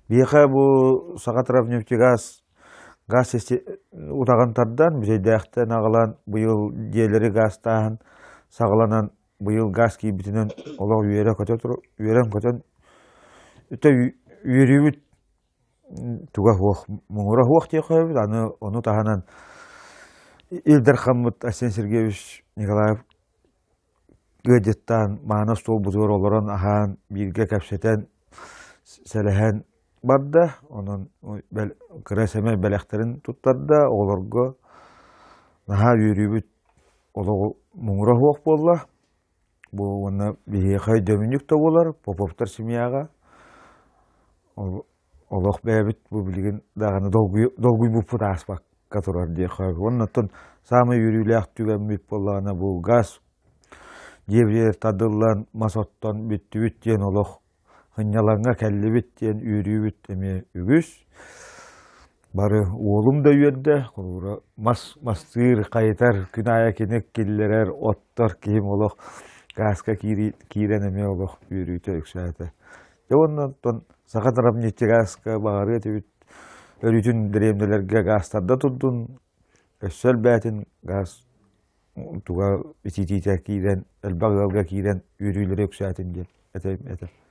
Биһиэхэ бу Сахатравнефтегаз газ утаҕын тардан, Бүтэйдээхтэн аҕалан быйыл дьиэлэри гаастааһын саҕаланан быйыл газ киирбитинэн олох үөрэ-көтө үөрэн-көтөн өтө үөрүүбүт туга суох, муҥура суох диэххэ сөбүт. Аны ону таһынан Ил Дархаммыт Айсен Сергеевич Николаев ыалдьыттаан мааны остуолбутугар олорон аһаан бииргэ кэпсэтэн сэлэһэн барда. Онон кыра сэмэй бэлэхтэрин туттарда оҕолорго наһаа үөрүүбүт олоҕу муҥура суох буолла. Бу уонна биһиэхэ өйдөбүнньүк да буолар, Поповтар семьяҕа. Олох бэйэбит бу билигин даҕаны долгуйбуппут ааспакка турар диэххэ. Уонна оттон саамай үөрүүлээх түгэммит буоллаҕына бу газ дьиэбитигэр тардыллан мас оттон бүттүбүт диэн олох Сынньалаҥҥа кэллибит диэн үөрүүбүт эмиэ үгүс. Бары уолум да үөрдэ, холобура мас мастыыр, хайытар, күн аайы кини киллэрэр, оттор киһим олох гааска киирэн эмиэ олох үөрүүтэ үксээтэ. Дьэ уонна оттон Саха Травнефтегазка баҕарыа этибит өрүүтүн дэриэбинэлэргэ гаастарда турдун, өссө элбээтин гаас туга ититиитэ киирэн, элбэх ыалга киирэн үөрүүлэрэ үксээтин диэн этэ.